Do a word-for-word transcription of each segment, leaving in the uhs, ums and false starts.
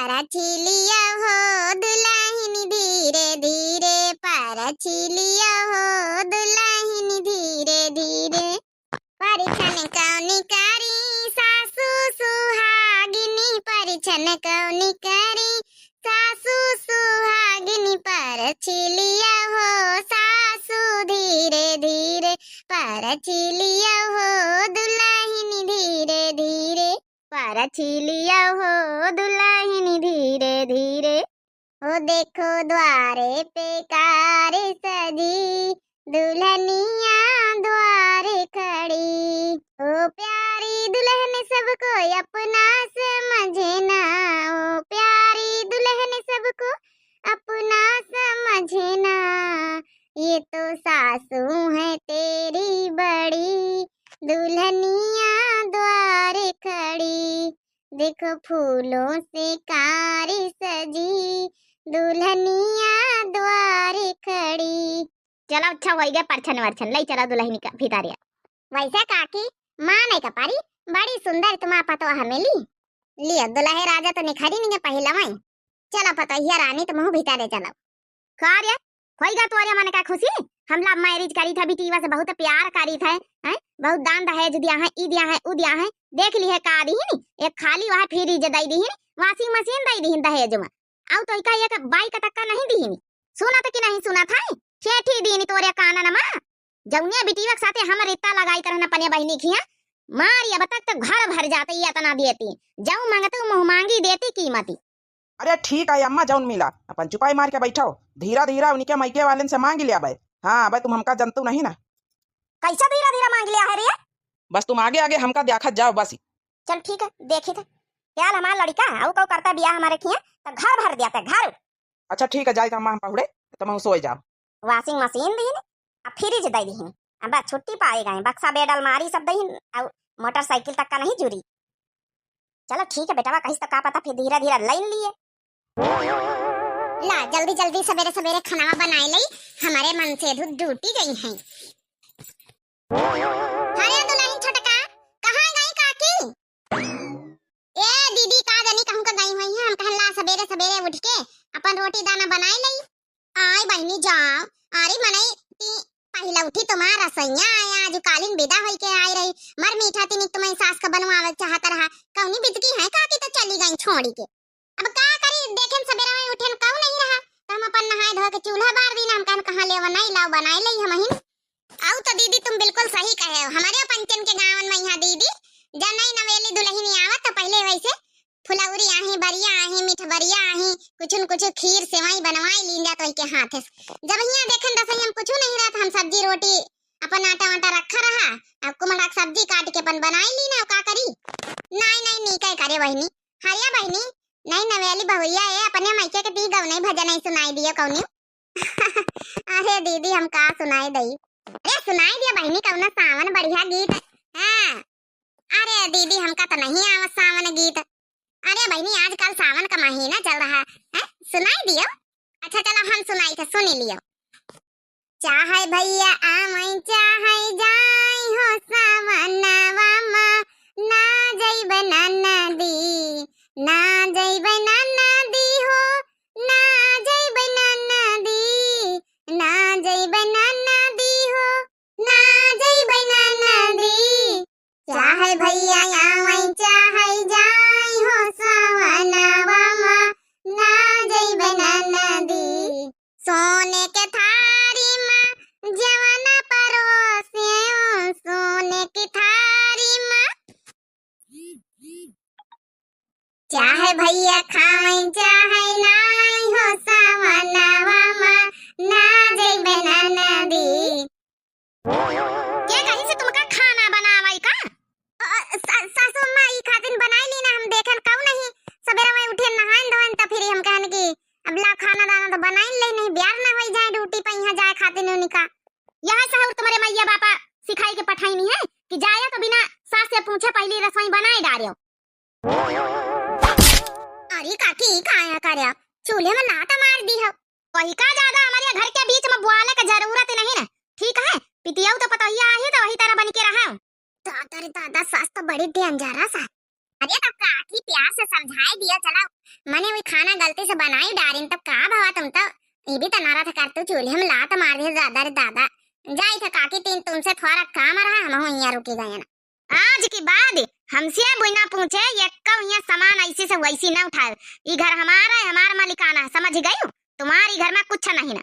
परछी लिया हो दुलहिन धीरे धीरे, परछी लिया हो दुलहिन धीरे धीरे। परिछन कौनी करी सासु सुहागिनी, परिछन कौनी करी सासु सुहागिनी। परछी लिया हो सासु धीरे धीरे, परछी लिया हो दुलहिन धीरे धीरे। परछी लिया हो दुलहिन धीरे धीरे। ओ देखो द्वारे पे कार सजी, दुलहिनिया द्वारे खड़ी। ओ प्यारी दुलहिन सबको अपना समझना, ओ प्यारी दुलहिन सबको अपना समझना। ये तो सासू है तेरी बड़ी, दुलहिनिया द्वारे खड़ी। देखो फूलों से कार सजी, दुलहिनिया द्वारे खड़ी। चलो अच्छा होइ गए परछन वरछन, लई चलो दुलहिन का भितरिया। वैसे काकी, माँ नहीं का पारी, बड़ी सुंदर तुम्हार पतोह मिली। लियो दुलहे राजा तो निखरी नहीं है पहिलवई। चलो पतोहिया रानी तुमहू भितरे चलो। का रे, होइगा तोरे मन का खुशी? हम love marriage करी था, बिटिया से बहुत प्यार करी था, हैं? बहुत दान दहेज दिया है, ई दिया है, ऊ दिया है। देख ली है का दीहिन? एक खाली वह fridge दई दीहिन, washing machine दई दीहिन दहेज में। आउ तो इका एक bike तक का नहीं दीहिन। सुनत कि नहीं सुनत है? ठेठी दीहिन तोरे कानन में। जौनिया बिटिया के साथे हम रित्ता लगाई तरह न पनिया बहिनी खिया। मारी अब तक तो घर भर जाते ये इतना देती। जौ मांगते मुँह मांगी देती कीमती। अरे ठीक है अम्मा, जौन मिला, अपन चुपाई मार के बैठो। धीरा धीरा उनके मइके वालन से मांग लिया बे। हाँ, अबे तुम हमका जनतू नहीं ना। कैसा धीरा धीरा मांग लिया है रे? बस तुम आगे आगे हमका देखत जाओ बस। चल ठीक है, देखी थे। क्या हमार लड़का, आऊ कऊ करता बिया हमारे खिया, तो घर भर दिया था, घर। अच्छा ठीक है, जाए अम्मा हम पहुड़े, तुम सोए जाओ। Washing machine दीन, आ fridge दे दीन, आ बस छुट्टी पाए गए, बक्सा बेड अलमारी सब दीन, आ motorcycle तक का नहीं जुरी। चलो ठीक है बेटवा, कहिस तो का पता फिर धीरे धीरे लाइन लिए। ला जल्दी जल्दी सबेरे सबेरे खाना बनाए लई, हमारे मन से धु-, duty गई हैं। अरे दुलहिन छोटका, कहाँ गई काकी? ए दीदी, का जानी कहूँ का गई हुई हैं, हम कहन ला सबेरे सबेरे उठ के अपन रोटी दाना बनाए लई। आय बहिनी जाओ, अरे मनई ती पहिला उठी तुम्हार रसोइया आए, आज कालिन विदा होई के आए रही, मर मीठा तीनी तुम्हारी सास का बनवावे चाहत रहा, कौनी बितकी है काकी तो चली गई छोड़ी के। अब का करी, देखेन सबेरे में उठेन कऊ नहीं रहा, तो हम अपन नहाए धो के चूल्हा बार दीन, हम कहन कहाँ ले बनाई, लाओ बनाए लई हमहिन। आऊ तो दीदी तुम बिल्कुल सही कहे हो, हमारे पंचन के गाँवन में यहाँ दीदी जब नई नवेली दुलहिन आवत तो पहले वैसे फुलौरी आही, बरिया आही, मिठबरिया आही, कुछ न कुछ खीर सेवई बनवाई लीन जात वही के हाथे से। जब यहाँ देखेन रसोई हम कुछ नहीं रहत, हम सब्जी रोटी अपन आटा वाटा रखा रहा, अब कुमड़ा के सब्जी काट के अपन बनाई लीन, अब का करी? नाई नाई नीके करे बहिनी। हरिया बहिनी, नई नवेली बहुरिया ए, अपने मइके के ती गवनई भजनई सुनाई दियो कौनी। अरे दीदी, हम का सुनाई दई? अरे सुनाई दिया बहिनी, कौनो सावन बढ़िया गीत। हाँ। अरे दीदी, हमका तो नहीं आवत सावन गीत। अरे बहिनी, आजकल सावन का महीना चल रहा है, सुनाई दियो। अच्छा चलो, हम सुनाई थे, सुनी लियो। चाहे भैया आवै चाहे जाई हो सावनवा मा, ना जइबै ननदी, ना जइबै ननदी हो, ना जइबै ननदी, ना जइबै ननदी हो, ना जइबै ननदी। चाहे भैया आवै चाहे जाई हो सावनवा मा, ना जइबै ननदी। सोने के थारी मा जवन परोसे हो, सोने के थारी मा। चाहे भैया खावै चाहे नाई हो सावनवा मा, ना जइबै ननदी। के कहीं से तुमका खाना बनावै का? अ, अ, सा-, सासू अम्मा ई खातिन बनाई ली ना, हम देखन कऊ नहीं, सबेरे में उठे नहाइन धोइन त फिर हम कहन कि अब ला खाना दाना तो बनाई ले नहीं, ब्यार ना होई जाए duty पे यहाँ जाए खातिन उनका। यह सहूर तुम्हारे मैया बापा सिखाई के पठाई नहीं है कि जाया तो बिना सास से पूछे पहली रसोई बनाए डारे। अरे काकी, ई काया करे? चूल्हे में लात मार दी हो। वही का ज्यादा हमारे घर के बीच में बुआले के जरूरत ही नहीं ना। ठीक है, पितियऊ तो पतोहिया आही तो वही तरह बन के रहा। दादा रे दादा, सास तो बड़ी dangerous है। अरे तो काकी प्यार से समझाए दिया, चला मने वही खाना गलती से बनाई डारिन, तब का भवा तुम तो, ये भी तो नरथ करतू, चूल्हे में लात मार दिए दादा रे दादा। जाई था काकी, तीन तुमसे थोड़ा काम रहा, हम हियाँ रुकी गए ना। आज के बाद हमसे बिना पूछे एक्को हियाँ सामान ऐसी से वैसी ना उठाए। ई घर हमारा है, हमार मालिकाना है, समझ गई? तुम्हारी घर में कुछ नहीं ना।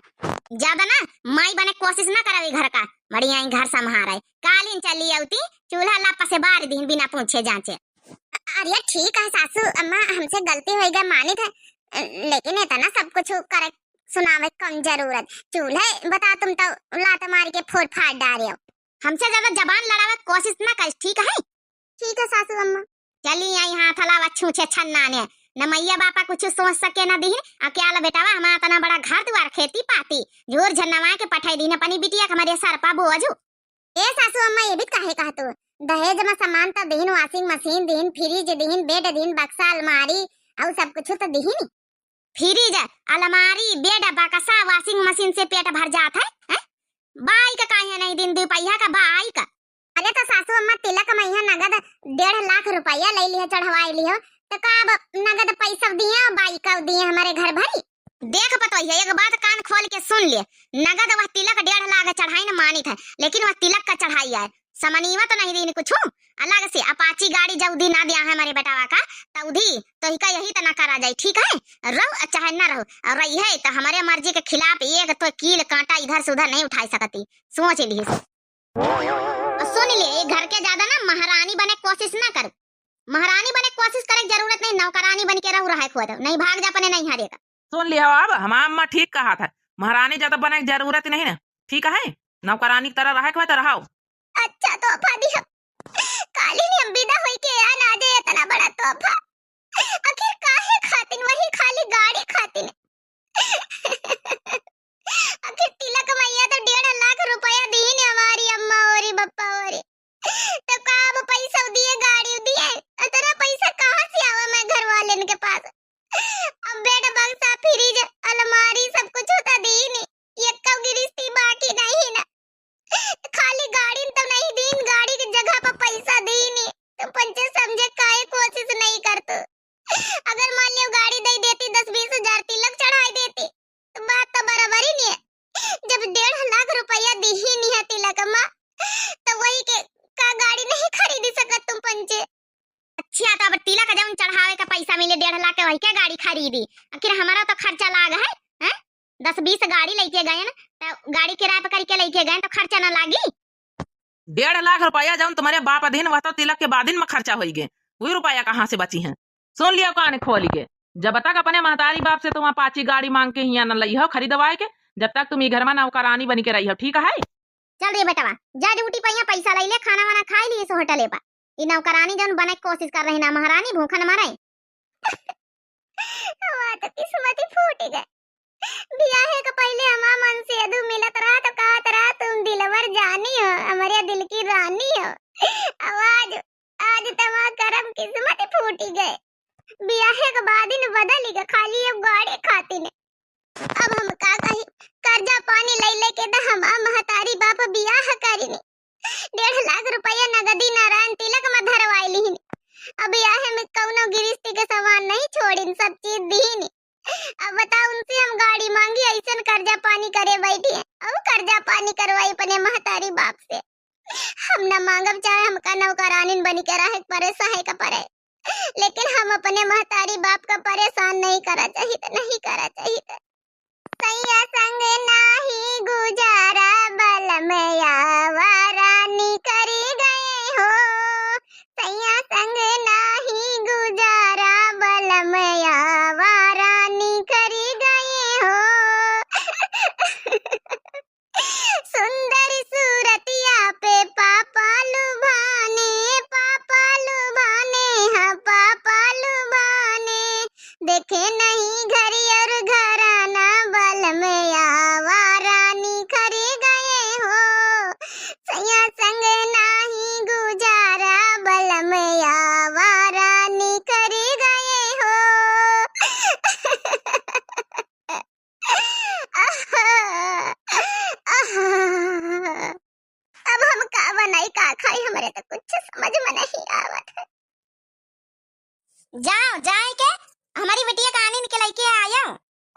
ज्यादा ना माई बने कोशिश ना करवे घर का, बड़ी आई घर संभारे। कालीन चली आउती, चूल्हा लापा से बार दीन बिना पूछे जांचे। अरे ठीक है सासू अम्मा, हमसे गलती होइ गई, मानित है, लेकिन इतना सब कुछ करे सुनावे कौन जरूरत? चूल्हे बता तुम तो लात मार के फोड़ फाड़ डारे हो। हमसे ज्यादा जबान लड़ावे कोशिश ना करिस, ठीक है? ठीक है सासू अम्मा। चली आई हाथ अलावा छूछे छन्ना ने, न मैया बापा कुछ सोच सके न दीन। अकेला बेटावा हमारा इतना बड़ा घर द्वार, खेती पाती, जोर झन्नवा के पठाई दीन अपनी बिटिया के हमारे सर पा बोझू। ए सासू अम्मा, ये भी काहे कहतू? दहेज में सामान तो दीन, washing machine दीन, fridge दीन, bed दीन, बक्सा, अलमारी, और सब कुछ तो दीन। Fridge, अलमारी, bed, बक्सा, washing machine से पेट भर जात है, हैं? Bike काहे नहीं दीन, दुपहिया का bike? अरे तो सासू अम्मा, तिलक में यहाँ नगद डेढ़ लाख रुपया ले लिहे, चढ़वाई लिहो, तो का अब नगद पैसा दिए और bike दिए हमारे घर भरी? देख पतोहिया, एक बात कान खोल के सुन ले, नगद वह तिलक डेढ़ लाख चढ़ाई न मानित है, लेकिन वह तिलक का चढ़ाई आए, समनिया तो नहीं दीन कुछ। अलग से Apache गाड़ी जउदी ना दिया है हमारे बेटावा का, तउदी तो ही का यही तना करा जाए, ठीक है? रहो चाहे ना रहो, और रही है तो हमारे मर्जी के खिलाफ एक तो कील कांटा इधर से उधर नहीं उठाई सकती, सोच ली। और सुन ले, ये घर के ज्यादा ना महारानी बने कोशिश ना कर। महारानी बने कोशिश करे के जरूरत नहीं, नौकरानी बन के रहू, रहे खुद नहीं, भाग जा अपने नहीं हरे का। सुन लिया, अब हमार अम्मा ठीक कहा था, महारानी ज्यादा बने के जरूरत नहीं ना, ठीक है, नौकरानी की तरह रहे के तो रहो। अच्छा तोहफा दिया, काली ने हम विदा होई के आ ना जाए इतना बड़ा तोहफा। आखिर काहे खातिन, वही खाली गाड़ी खातिन। आखिर तिलक मैया तो डेढ़ लाख रुपया दीन हमारी अम्मा ओरी बप्पा ओरी। तो का अब पैसा दिए, गाड़ी दिए? इतना पैसा कहाँ से आवे मैं घर वाले के पास? अब bed, बक्सा, fridge, अलमारी सब कुछ होता दीन, ये कब गिरस्ती बाकी नहीं ना। खाली गाड़ी तो नहीं दीन, गाड़ी के जगह पर पैसा दीन। तुम पंचे समझे काहे कोशिश नहीं करतू? अगर मान लियो गाड़ी दे देती, दस बीस हजार तिलक चढ़ाई देती, तो बात तो बराबर ही नहीं है। जब डेढ़ लाख रुपया दी ही नहीं है तिलक मा, तो वही के का गाड़ी नहीं खरीदी सकत तुम पंचे? अच्छा, तो अब तिलक जौन चढ़ावे का पैसा मिले डेढ़ लाख के, वही के गाड़ी खरीदी? आखिर हमारा तो खर्चा लाग है, हैं? दस बीस गाड़ी लेके गए ना, तो गाड़ी किराए पर करके लेके गए, तो खर्चा ना लागी? डेढ़ लाख रुपया जौन तुम्हारे बाप दीन, वह तो तिलक के बादिन में खर्चा होई गए, वही रुपया कहाँ से बची हैं? सुन लियो कान खोल के, जब तक अपने महतारी बाप से तुम Apache गाड़ी मांग के हियाँ न लई हो खरीदवाए के, जब तक तुम ई घर में नौकरानी बनी के रही हो, ठीक है? चल रे बेटवा, जा duty पे यहाँ पैसा ले ले, खाना वाना खाई लिए सो होटले पर। ई नौकरानी जौन बने के कोशिश कर रही ना, महारानी भूखन मरे। हमार तो किस्मत ही फूट गए। बियाहे के पहले हमार मन से अदू मिलत रहा तो कहत रहा, "तुम दिलवर जानी हो, हमारे दिल की रानी हो।" अब आज, आज तो हमार करम किस्मत ही फूट गए। बियाहे के बाद ही न बदल गए, खाली अब गाड़ी खातिन। अब हम का कही, कर्जा पानी लई लेके त हमार महतारी बाप बियाह करिनी। डेढ़ लाख रुपया नगदी नारायण तिलक में धरवाई लिहिन। अब बियाहे में कौनो गिरस्ती के सामान नहीं छोड़िन, सब चीज दिहिन। अब बताओ, उनसे हम गाड़ी मांगी, ऐसन कर्जा पानी करे बैठी हैं। और कर्जा पानी करवाई अपने महतारी बाप से। हम न मांगब, चाहे हमका नौकरानिन बनी के रहे के परे, सहे के परे, लेकिन हम अपने महतारी बाप का परेशान नहीं करा चाहित, नहीं करा चाहित। सैया संग नाही गुजारा, बलम आवारा निकरी गए हो। सैया संग नाही गुजारा, बलम आवारा निकरी गए हो। सुंदर सूरतिया पे पापा लुभाने, पापा लुभाने, हाँ पापा लुभाने। देखे नहीं घर और घराना, बलम आवारा निकरी गए हो। सैया संग नाही गुजारा, बलम आवारा निकरी गए हो। अब हम का बनाई, का खाई, हमरे तो कुछ समझ में नहीं आवत है। जाओ, जाए के हमारी बिटिया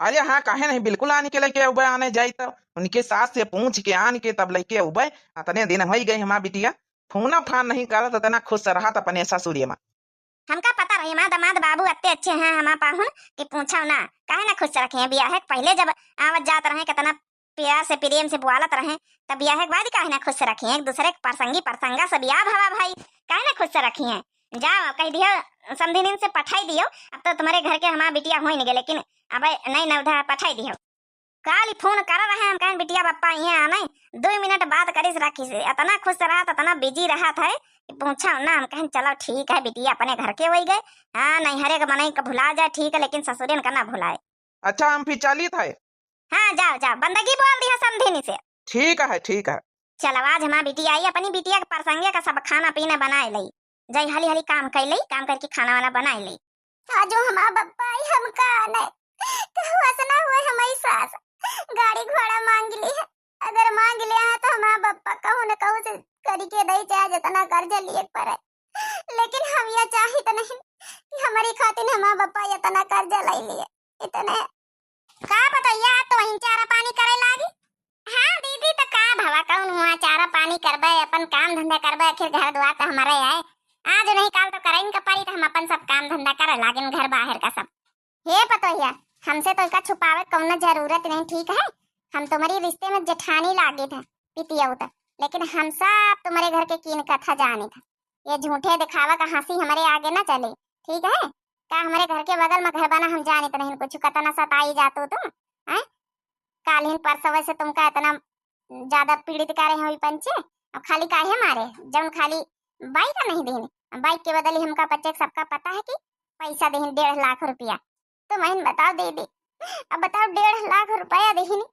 अरे हाँ, काहे नहीं, बिल्कुल आन के लइके अउबे, आने जाई त उनके सास से पूछ के आन के तब लइके अउबे। अतने दिन होइ गए हमार बिटिया फोना फान नहीं करत, अतना खुश रहत अपने ससुरिया मा। हमका पता रही हमार दमाद बाबू अत्ते अच्छे हैं हमार पाहुन कि पूछो ना, काहे ना खुश रखे हैं। बियाहे के पहिले जब आवत जात रहे, कितना प्यार से प्रेम से बोलत रहे, तब बियाहे के बाद काहे ना खुश रखे हैं। एक दूसरे के परसंगी परसंगा सब बियाह भवा भाई, काहे ना खुश रखे हैं। जाओ कह दियो समधिनिन से पठाई दियो, अब तो तुम्हारे घर के हमार बिटिया होइन गए, लेकिन अब नहीं नवधा पठाई दियो। काली फोन कर रहे हैं, हम कहें बिटिया बप्पा यहाँ आने, दो मिनट बात करिस राखी से, अतना खुश रहत, अतना बिजी रहत है कि पूछो ना। हम कहें चलो ठीक है बिटिया, अपने घर के होइ गए। हाँ, नैहरे के मनई के भुला जाए ठीक है, लेकिन ससुरेन का ना भुलाए। अच्छा, हम फिर चलित है। हाँ, जाओ जाओ, बंदगी बोल दिया समधिनी से। ठीक है, ठीक है। चलो, आज हमार बिटिया आई, अपनी बिटिया के परसंगे का सब खाना पीना बनाए लई। जाई हाली हाली काम कर लई, काम करके खाना वाना बनाए लई। आजो हमार बप्पा आई, हमका आने कहूँ असना हुए हमारी सास गाड़ी घोड़ा मांग ली है। अगर मांग लिया है तो हमार बप्पा कहूँ न कहूँ से करी के दई, चाहे जितना कर्जा लिए के पड़े, लेकिन हम ये चाहित नहीं कि हमारी खातिर हमार बप्पा इतना कर्जा ले लिए। इतने का पतोहिया, तो वहीं चारा पानी करे लागी। हाँ दीदी, तो का भवा, कौन हुआ चारा पानी करबे, अपन काम धंधा करबे, आखिर घर द्वार तो हमारे आए। आज नहीं काल तो करें का परी, तो हम अपन सब काम धंधा करे लागिन, घर बाहर का सब। हे पतोहिया, हमसे तो इका छुपावे कौनो जरूरत नहीं, ठीक है? हम तुम्हारी रिश्ते में जेठानी लागे थे, पितियौत, लेकिन हम सब तुम्हारे घर के कीन कथा जाने थे। ये झूठे दिखावा का हंसी हमारे आगे ना चले, ठीक है? का हमारे घर के बगल में घर बना, हम जानित नहीं कुछ, कतना सताई जातो तुम, हैं? कालिन परसवे से तुमका इतना ज्यादा पीड़ित करे हैं वही पंचे। अब खाली काहे मारे, जौन खाली बाइक नहीं देने, बाइक के बदले हमका पंचे सबका पता है कि पैसा देने डेढ़ लाख रुपया। तो महीन बताओ दीदी, अब बताओ डेढ़ लाख रुपया देहिनी,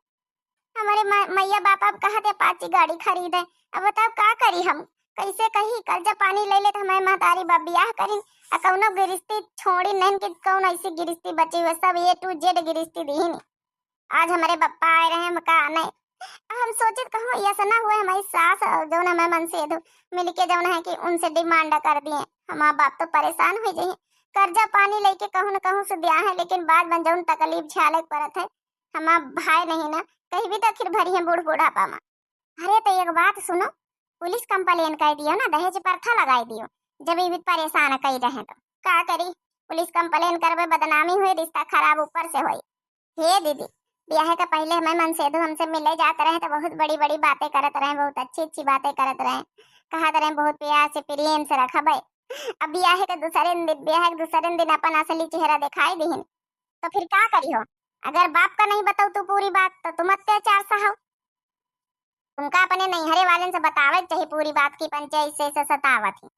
हमारे म-, मैया बाप अब कहा थे पाची गाड़ी खरीदे। अब बताओ का करी हम, कैसे कही कर्जा पानी ले ले तो हमारे महतारी बाप बियाह करिन, आ कौनो गिरस्ती छोड़ी नहीं कि कौन ऐसी गिरस्ती बची हुई, सब A to Z गिरस्ती दीहिन। आज हमारे बप्पा आए रहे, हम का नहीं, हम सोचित कहूँ ऐसा ना हुए हमारी सास और जौन हमारे मन से दो मिलके जौन है कि उनसे डिमांड कर दिए, हमार बाप तो परेशान हो जाइए। कर्जा पानी लेके कहूँ न कहूँ से दिया है, लेकिन बाद में जौन तकलीफ झेले के पड़त है, हमार भाई नहीं ना, कहीं भी तो आखिर भरी है बूढ़ बुढ़ापा में। अरे तो एक बात सुनो, पुलिस कंप्लेन कर दियो ना, दहेज प्रथा लगाई दियो, जब ये भी परेशान कई रहे तो का करी, पुलिस कंप्लेन करबे, बदनामी हुई, रिश्ता खराब ऊपर से हुई। हे दीदी, बियाह के पहले हमें मनसेधु हमसे मिले जात रहे तो बहुत बड़ी बड़ी बातें करत रहे, बहुत अच्छी अच्छी बातें करत रहे, कहत रहे बहुत प्यार से प्रेम से रखबे। अब बियाह के दूसरे दिन, बियाह के दूसरे दिन अपन असली चेहरा दिखाई दिहिन, तो फिर का करी हो? अगर बाप का नहीं बताऊ तू पूरी बात तो तुम अत्याचार सहो। तुमका अपने नैहरे वालन से बतावे के चाही पूरी बात की पंचे ऐसे ऐसे सतावत ही।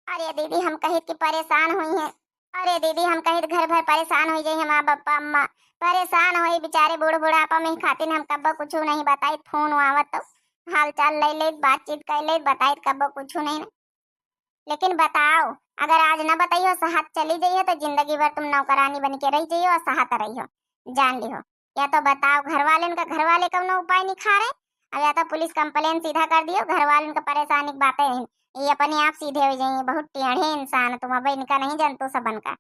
अरे दीदी, हम कहित कि परेशान हुई हैं। अरे दीदी, हम कहित घर भर परेशान हुई जाई, हमार बप्पा अम्मा परेशान हुई बेचारे बूढ़ बुढ़ापा में, खातिर हम कब्बो कुछ नहीं बताई। फोन आवत तो हाल चाल ले लेत, बातचीत कर लेत, बताई कब्बो कुछ नहीं। लेकिन बताओ, अगर आज न बताइयो, सहत चली जाइयो तो जिंदगी भर तुम नौकरानी बन के रह जाइयो और सहत रहियो, जान लिहो। या तो बताओ, घर वाले इनका घर वाले कौनो उपाय निखारे, अब या तो पुलिस कंप्लेन सीधा कर दियो, घर वाले इनका परेशानी की बातें नहीं, ये अपने आप सीधे हो जाइए। बहुत टेढ़े इंसान तुम, अब इनका नहीं जानतो सबन का।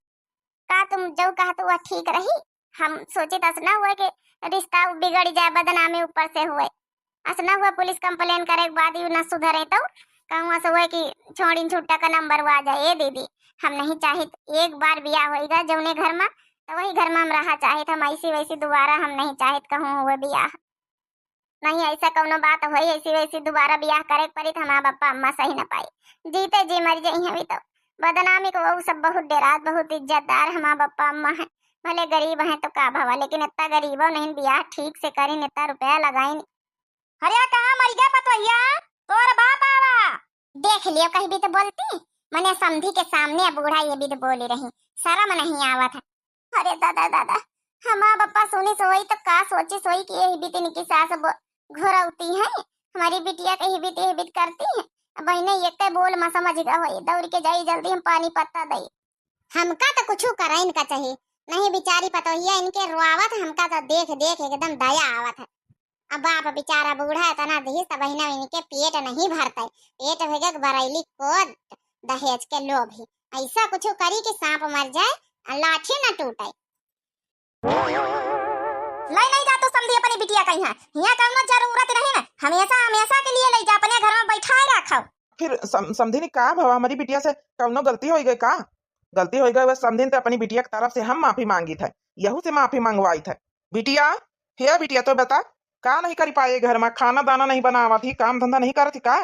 का तुम जो कहत हुआ ठीक रही? हम सोचित अस ना हुआ कि रिश्ता बिगड़ जाए, बदनामी ऊपर से हुए। अस ना हुआ पुलिस कंप्लेन करे के बाद यू ना सुधरे तो कहूँ अस हुआ कि छोड़िन छुट्टा का नंबर हुआ जाए। ए दीदी, हम नहीं चाहित, एक बार बियाह होइगा जौने घर में, तो वही घर में हम रहा चाहित। हम ऐसी वैसी दोबारा हम नहीं चाहित कहूँ हुए बियाह। नहीं ऐसा कौनो बात होई, ऐसी वैसी दोबारा बियाह करे के पड़ी तो हमार बप्पा अम्मा सही न पाई, जीते जी मर जाई। हमी तो बदनामी को वो सब बहुत डेरात, बहुत इज्जतदार हमार बप्पा अम्मा है। भले गरीब हैं तो का भवा, लेकिन इतना गरीबो नहीं, बियाह ठीक से करीन, इतना रुपया लगाइन। अरे कहाँ मर गया पतोहिया, तोर बाप आवा। देख लियो कहीं भी तो बोलती, मने समधी के सामने बूढ़ा ये भी तो बोली रही, शर्म नहीं आवत है। अरे दादा, दादा, हमार बप्पा सुनी सोई तो का सोची सोई कि यही बीत इनकी सास बो-, घोरौती है, हमारी बिटिया के ही बीत, यही बीत करती है। अब इन्हें एक बोल मा समझ गए होई, दौड़ के जाई जल्दी हम पानी पत्ता दई। हमका तो कुछ करे इनका चाहिए, नहीं बेचारी पतोहिया इनके रोआवत, हमका तो देख देख एकदम दया आवत है। अब बाप बेचारा बूढ़ा इतना दिहिस, तब बहिना इनके पेट नहीं भरते, पेट भगे बरैली को दहेज के लोभी। ऐसा कुछ करी कि सांप मर जाए और लाठी न टूटे। बिटिया कइहाँ, हियाँ कउनो जरूरत नहीं ना, हमेशा हमेशा के लिए लइ जा, अपने घर में बैठाए रखो। फिर सम-, समधिन का भवा, हमरी बिटिया से कउनो गलती होइ गए का? गलती होइ गए, बस समधिन तो अपनी बिटिया के तरफ से हम माफी मांगित है, यहू से माफी मंगवाइत है। बिटिया, हे बिटिया, तो बता, का नहीं करी पाए घर में? खाना दाना नहीं बनावत ही, काम धंधा नहीं करत ही का?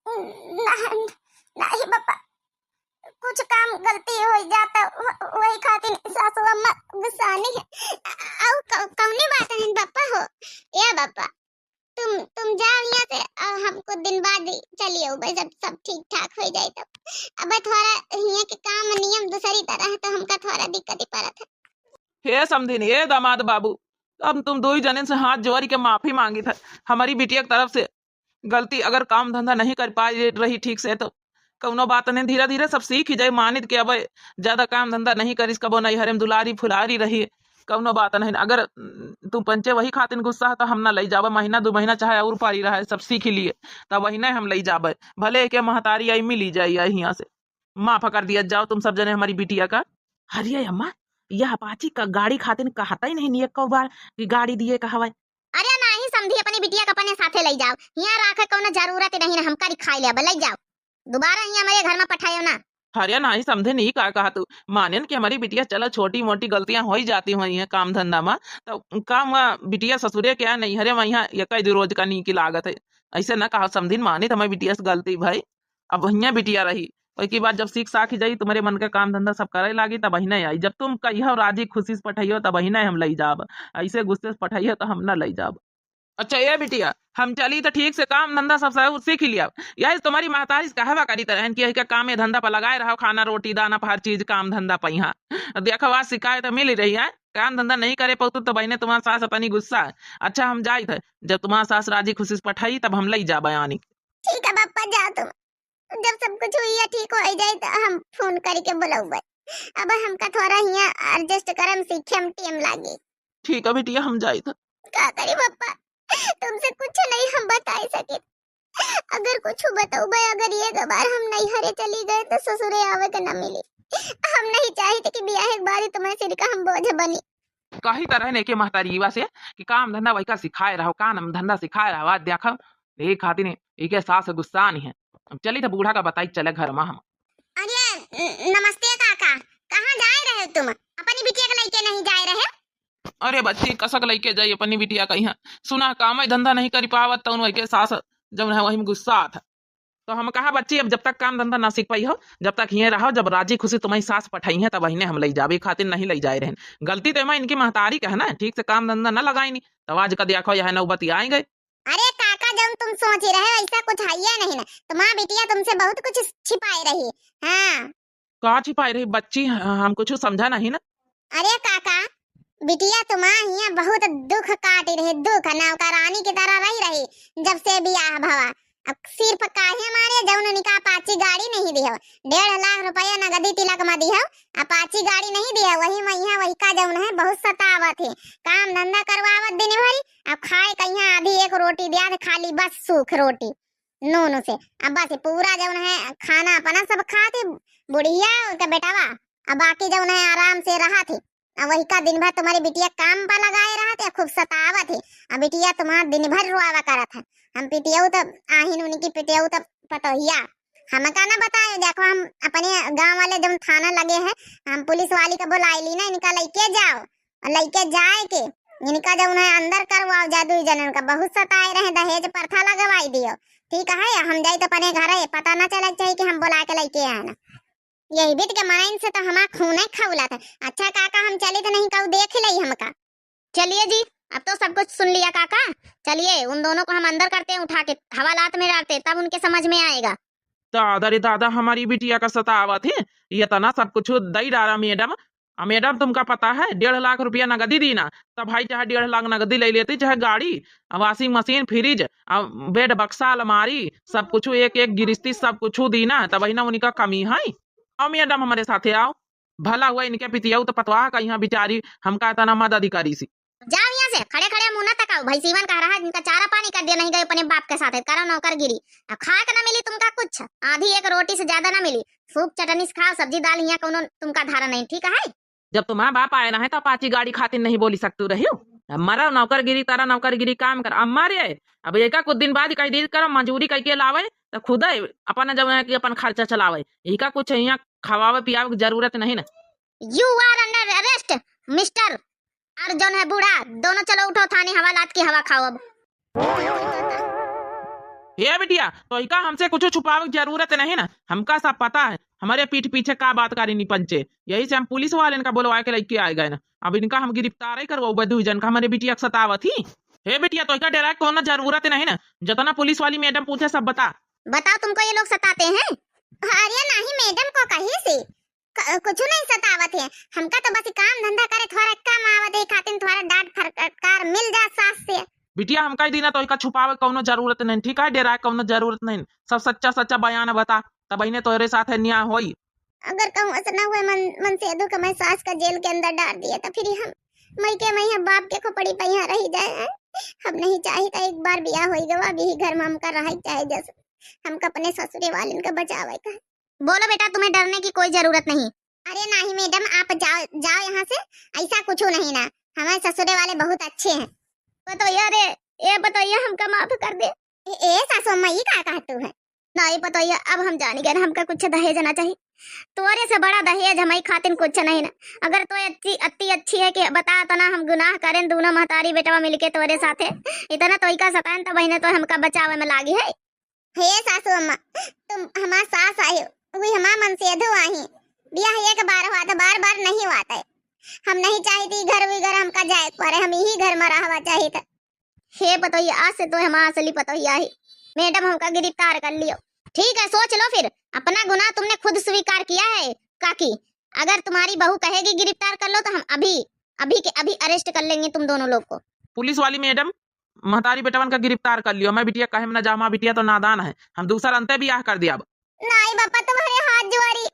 नहीं, नहीं बापा, कुछ काम गलती होइ जाता, वही खातिर सासू अम्मा गुस्सानी है। अउ कौ-, कौनी बात नहीं बापा हो? या बापा, तुम, तुम जाओ यहाँ से, अउ हम कुछ दिन बाद ही चली आउबे, जब सब ठीक ठाक होइ जाए तब। अब थोड़ा यहाँ के काम नियम दूसरी तरह है, तो हमका थोड़ा दिक्कत ही पड़त है। हे समधिन, हे दामाद बाबू, हम तुम दुई जने से हाथ जोरि के माफी मांगित है। हमरी बिटिया के तरफ से गलती, अगर काम धंधा नहीं कर पाए रही ठीक से तो कउनो बात नहीं, धीरे धीरे सब सीखि जाई। मानित के अब ज्यादा काम धंधा नहीं करिस, कबो नैहरे में दुलारी फुलारी रही, कउनो बात नहीं। अगर तू पंचे वही खातिर गुस्सा है तो हम ना लइ जाबे, महीना दू महीना चाहे अउर परी रहे, सब सीखि लिए, तब वही नहीं हम लइ जाबे। भले एके महतारी आई मिली जाई आई हियाँ से, माफ कर दिया जाओ तुम सब जने हमरी बिटिया का। अरे अम्मा, यह अपाची का गाड़ी खातिर कहत ही नहीं, नहीं एको बार कि गाड़ी दिए का हवै। अरे नाही समधी, अपनी बिटिया का अपने साथे लइ जाओ, हियाँ राखे कउनो जरूरत नहीं ना, हम करी खाइ लेबे, लइ जाओ, दोबारा हियाँ हमरे घर में पठायो ना। अरे नाही समधिन, ई का कहा तू, मानेन कि हमरी बिटिया, चलो छोटी मोटी गलतियाँ होइ जाती हुई हैं काम धंधा में, तो काम, बिटिया ससुरे के यहाँ नैहरे में यहाँ एक ही दू रोज का नीक लागत है, ऐसे ना कहा समधिन, मानित हमरी बिटिया से गलती भई, अब हियाँ बिटिया रही, ओइके बाद जब सीख साखि जाई, तुम्हरे मन के काम धंधा सब करे लागी, तब अहिने आई। जब तुम कहियो राजी खुशी से पठइयो, तब अहिने हम लइ जाब। ऐसे गुस्से से पठइयो, तो हम ना लइ जाब। अच्छा ए बिटिया, हम चली तो ठीक से काम धंधा सब, सब सीखि लिया। यही तुम्हरी महतारी से कहवा करी तरहन कि यही के कामे धंधा पर लगाए रहो, खाना रोटी दाना पर हर चीज काम धंधा पर यहाँ। देखो आज शिकायत मिल रही है, काम धंधा नहीं करे पउतू तो बहिने तुम्हार सास अपनी गुस्सा है। अच्छा हम जाइत है, जब तुम्हार सास राजी खुशी से पठई तब हम लइ जाब आनी। ठीक है बापा, जाओ तुम। जब सब कुछ हुई है, ठीक होइ जाई, तो हम फोन करिके बुलउबे। अब हमका थोड़ा हियाँ adjust करम सीखे में time लागी। ठीक है बिटिया, हम जाइत है। का करी पप्पा, तुमसे कुछ नहीं हम बताइ सकित। अगर कुछ बतउबे, अगर एक बार हम नैहरे चली गए, तो ससुरे आवे के ना मिली। हम नहीं चाहित कि बियाह के बाद तुम्हारे सिर का हम बोझ बनी। कही तरह ने के महतारीवा से कि काम धंधा वही का सिखाए रहो, काम धंधा सिखाए रहो। आज देखो, यही खातिर इके सास गुस्सान है। अब चली तो बूढ़ा का बताई चले घर में हम। अरे, न-, नमस्ते काका, कहाँ जाए रहे तुम? अपनी बिटिया के लइके नहीं जाए रहे? अरे बच्ची, कसक लइके जाई अपनी बिटिया का यहाँ? सुना, काम धंधा नहीं करी पावत, तो उनके सास जौन है वही में गुस्सा आता। तो हम कहा, बच्ची, अब जब तक काम धंधा ना सीख पाई हो, जब तक हिये रहो, जब राजी खुशी तुम्हारी सास पठाई है, तब वही ने हम लइ जाबे, खातिर नहीं लइ जाए रहन। गलती तो एमा इनकी महतारी का है ना, ठीक से काम धंधा ना लगाई नी, तब आज का देखो यह नौबती आए गए। अरे काका, जौन तुम सोची रहे, ऐसा कुछ है या नहीं ना, तुम्हार बिटिया तुमसे बहुत कुछ छिपाए रही। हाँ। का छिपाए रही बच्ची, हम कुछ समझा नहीं ना। अरे काका, बिटिया तुम्हार हियाँ बहुत दुख काटी रही, दुख, नौकरानी की तरह रही रही, जब से बियाह भवा। अब सिर्फ काहे मारे जौन उनका अपाची गाड़ी नहीं दिहो, डेढ़ लाख रुपया नगदी तिलक में दिहो, अपाची गाड़ी नहीं दिहो, वही मैया वही का जौन है बहुत सतावत है, काम धंधा करवावत दिन भरी, अब खाए कहिया आधी एक रोटी दिया थे, खाली बस सूख रोटी नून से, अब बस पूरा जौन है खाना अपना सब खाते, बुढ़िया का बेटावा, अब बाकी जौन है आराम से रहा थे। अब वही का दिन भर तुम्हारी बिटिया काम पर लगाए रहा थे, खूब सतावत है। अब बिटिया तुम्हार दिन भर रोआवा करत है। हम पिटियऊ तब आहिन उनकी पिटियऊ तब पतोहिया हमका ना बताए। देखो हम अपने गाँव वाले जौन थाना लगे है, हम पुलिस वाली का बुलाई ली ना, इनका लइके जाओ और लइके जाए के इनका जौन है अंदर करवाओ जा, दुई जनन का बहुत सताए रहे, दहेज प्रथा लगवाई दियो। ठीक है, हम जाई तो अपने घर है, पता ना चले चाहिए कि हम बुला के लइके आए ना। यही बीत के माइन से तो हमार खूने खौलत है। अच्छा काका, हम चली तो नहीं कहू देख लई हमका। चलिए जी, अब तो सब कुछ सुन लिया काका। चलिए उन दोनों को हम अंदर करते हैं उठा के, हवालात में डालते, तब उनके समझ में आएगा। दादा रे दादा, हमारी बिटिया का सतावत है, ये तना सब कुछ दई डारा मैडम। आ मैडम, तुमका पता है, डेढ़ लाख रुपया नगदी दीना, तब भाई चाहे डेढ़ लाख नगदी ले लेती, चाहे गाड़ी, आ washing machine, fridge, आ bed, बक्सा, अलमारी, सब कुछ एक एक गिरिस्ती, सब कुछ दीना, तब ही ना उनका कमी है। आओ मैडम, हमारे साथे आओ। भला हुआ इनके पितियाऊ तो पतवाह का यहाँ बिचारी हमका इतना मदद करी सी। जाओ यहाँ से, खड़े खड़े मुँह न तकाओ। भैंसीवन कह रहा है, इनका चारा पानी कर दिया, नहीं गए अपने बाप के साथ, करो नौकरगिरी। अब खाए के ना मिली तुमका कुछ, आधी एक रोटी से ज्यादा ना मिली। सूप चटनी से खाओ, सब्जी दाल यहाँ कौनो तुमका धारा नहीं, ठीक है? जब तुम्हारा बाप आए रहे तो अपाची गाड़ी खातिर नहीं बोली सकतू रही हो। अब मरा नौकरगिरी, तारा नौकरगिरी काम कर। अब मरे, अब एका कुछ दिन बाद कही दी करो, मजूरी कइके लावे, त खुदे अपन जौन है कि अपन खर्चा चलावे। एका कुछ यहाँ खवावे पियावे के जरूरत नहीं ना। You are under arrest, mister। और जौन है बूढ़ा, दोनों चलो उठो थाने, हवा लात की हवा खाओ अब। हे बिटिया, तो इका हमसे कुछ छुपावे की जरूरत नहीं ना, हमका सब पता है, हमारे पीठ पीछे का बात करी नी पंचे, यही से हम पुलिस वाले इनका बुलवा के लेके आए गए ना। अब इनका हम गिरफ्तार ही करवाओ, दुई जन का हमारे बिटिया के सतावत ही। हे बिटिया, तो इका डरा कौनो जरूरत नहीं ना, जितना पुलिस वाली मैडम पूछे सब बता। बताओ, तुमको ये लोग सताते हैं? अरे नहीं मैडम को कहीं से, क-, कुछ नहीं सतावत है। हमका तो बस काम धंधा करे थोड़ा कम आवत है, खातिर थोड़ा डांट फटकार मिल जा सास से। बिटिया, हमका ही दीना तो इका छुपावे कौनो जरूरत नहीं, ठीक है? डराए कौनो जरूरत नहीं, सब सच्चा सच्चा बयान बता, तब इन्हें तोरे साथ है न्याय होई। अगर कहूँ ऐसा ना हुए मन, मन से अधू के मैं सास का जेल के अंदर डाल दिए, तो फिर हम मई के मैं बाप के खोपड़ी पे यहाँ रही जाए। हम नहीं चाहित एक बार बियाह होई गवा, अभी ही घर में हमका रहे चाहे जैसे हमका अपने ससुरे वाले इनका बचावे का। बोलो बेटा, तुम्हें डरने की कोई जरूरत नहीं। अरे नहीं मैडम, आप जाओ, जाओ यहाँ से, ऐसा कुछ नहीं ना, हमारे ससुरे वाले बहुत अच्छे हैं। पतोहिया रे, ए पतोहिया, हमका माफ कर दे। ए, ए सासू अम्मा, ये का कहत तू है? नहीं पतोहिया, अब हम जानी गए, हमका कुछ दहेज ना चाहिए। तोरे से बड़ा दहेज हमारी खातिन कुछ नहीं ना। अगर तो अत्ती, अत्ती अच्छी है कि बता तना हम गुनाह करें, दोनों महतारी बेटवा मिलके तोरे साथे इतना तो इका सताएं, तो बहिने तो हमका बचावे में लागी है। हे सासू अम्मा, तुम हमार सास आयो, वही हमार मन से अधो आही। बियाह एक बार हुआ तो बार बार नहीं हुआ था। हम नहीं चाहित घर विगर हमका जाए के पड़े, हम यही घर में रहवा चाहित। हे पतोहिया, आज से तो हमार असली पतोहिया ही। मैडम हमका गिरफ्तार कर लियो। ठीक है, सोच लो फिर, अपना गुनाह तुमने खुद स्वीकार किया है काकी। अगर तुम्हारी बहू कहेगी गिरफ्तार कर लो तो हम अभी, अभी के अभी अरेस्ट कर लेंगे तुम दोनों लोग को। पुलिस वाली मैडम, महतारी बेटवन का गिरफ्तार कर लियो। मैं बिटिया कहे में ना जामा, बिटिया तो नादान है, हम दूसर अंते बियाह कर दिया अब। नहीं बापा, तुम्हारे हाथ जोड़ी,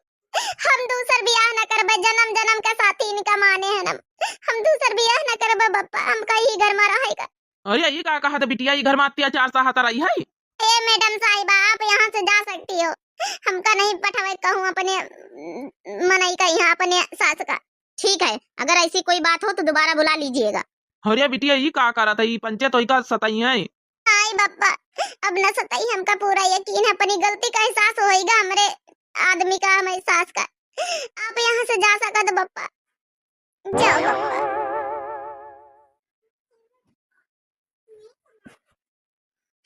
हम दूसर बियाह न करबे, जन्म जन्म का साथी इनका माने हैं हम। हम दूसर बियाह न करबे बापा, हमका ही घर में रहेगा। अरे, ये का कहा था बिटिया, ये घर में अत्याचार सहत रही है? ए मैडम साहिबा, आप यहाँ से जा सकती हो, हमका नहीं पठावे कहूँ अपने, उम, मनई का यहाँ, अपने सास का। ठीक है, अगर ऐसी कोई बात हो तो दोबारा बुला लीजिएगा। अरे बिटिया, ये का करा था, ये पंचे तो इका सताई है। आई बप्पा, अब न सताई, हमका पूरा यकीन है अपनी गलती का एहसास होइगा हमरे आदमी का, हमरे सास का। आप यहाँ से जा सकत बप्पा, जाओ बप्पा।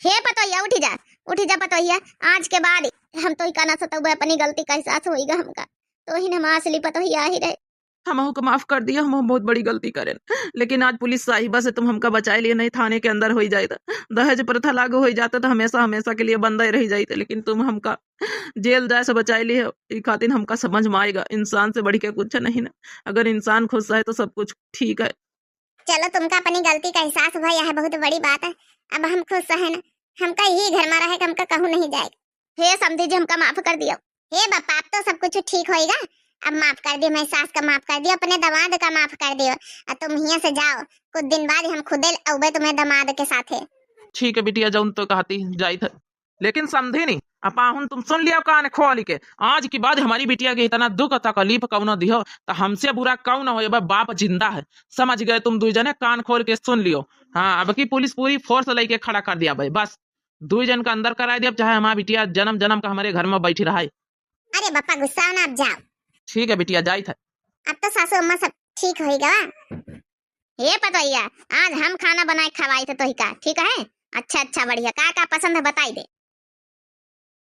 हे पतोहिया, उठी जा, उठी जा पतोहिया, आज के बाद हम तो इका ना सतउबे, अपनी गलती का एहसास होइगा हमका, तो ही हम असली पतोहिया ही रहे। हमहू के माफ कर दिया, हमहू बहुत बड़ी गलती करेन। लेकिन आज पुलिस साहिबा से तुम हमका बचाए लिए, नहीं थाने के अंदर होई जाइत, दहेज प्रथा लागू होई जात तो हमेशा, हमेशा के लिए बंद ही रह जाइत। लेकिन तुम हमका जेल जाए से बचाए लिए, ई खातिर हमका समझ में आएगा, इंसान से बढ़ के कुछ नहीं ना। अगर इंसान खुश है तो सब कुछ ठीक है। चलो, तुमका अपनी गलती का एहसास हुआ, यह बहुत बड़ी बात है। अब हम खुश है ना, हमका यही घर में रहे, हमका कहूँ नहीं जाए। हे समधी जी, हमका माफ कर दियो। हे बापा, अब तो सब कुछ ठीक होइगा, अब माफ कर दियो, मैं सास का माफ कर दियो, अपने दमाद का माफ कर दियो। अब तुम हियाँ से जाओ, कुछ दिन बाद हम खुदे अउबे तुम्हें दमाद के साथे। ठीक है बिटिया, जौन तो कहती जाइत है। लेकिन समधी नी, अपाहुन तुम सुन लियो कान खोल के, आज के बाद हमारी बिटिया के इतना दुख तकलीफ कौनो दिहो, तो हमसे बुरा कौन हो, अब बाप जिंदा है। समझ गए तुम दुई जने, कान खोल के सुन लियो। हाँ, अब की पुलिस पूरी फोर्स लेके खड़ा कर दिया भाई, बस। दुई जन का अंदर कराए दिया, चाहे हमार बिटिया जन्म जन्म का हमारे घर में बैठी रहे। अरे बप्पा, गुस्सा ना, अब जाओ। ठीक है बिटिया, जाइत है। अब तो सासू अम्मा सब ठीक होइगा। हे पतोहिया, आज हम खाना बनाए खवाई थे तोहिका, ठीक है? अच्छा अच्छा, बढ़िया, का का पसंद है बताई दे।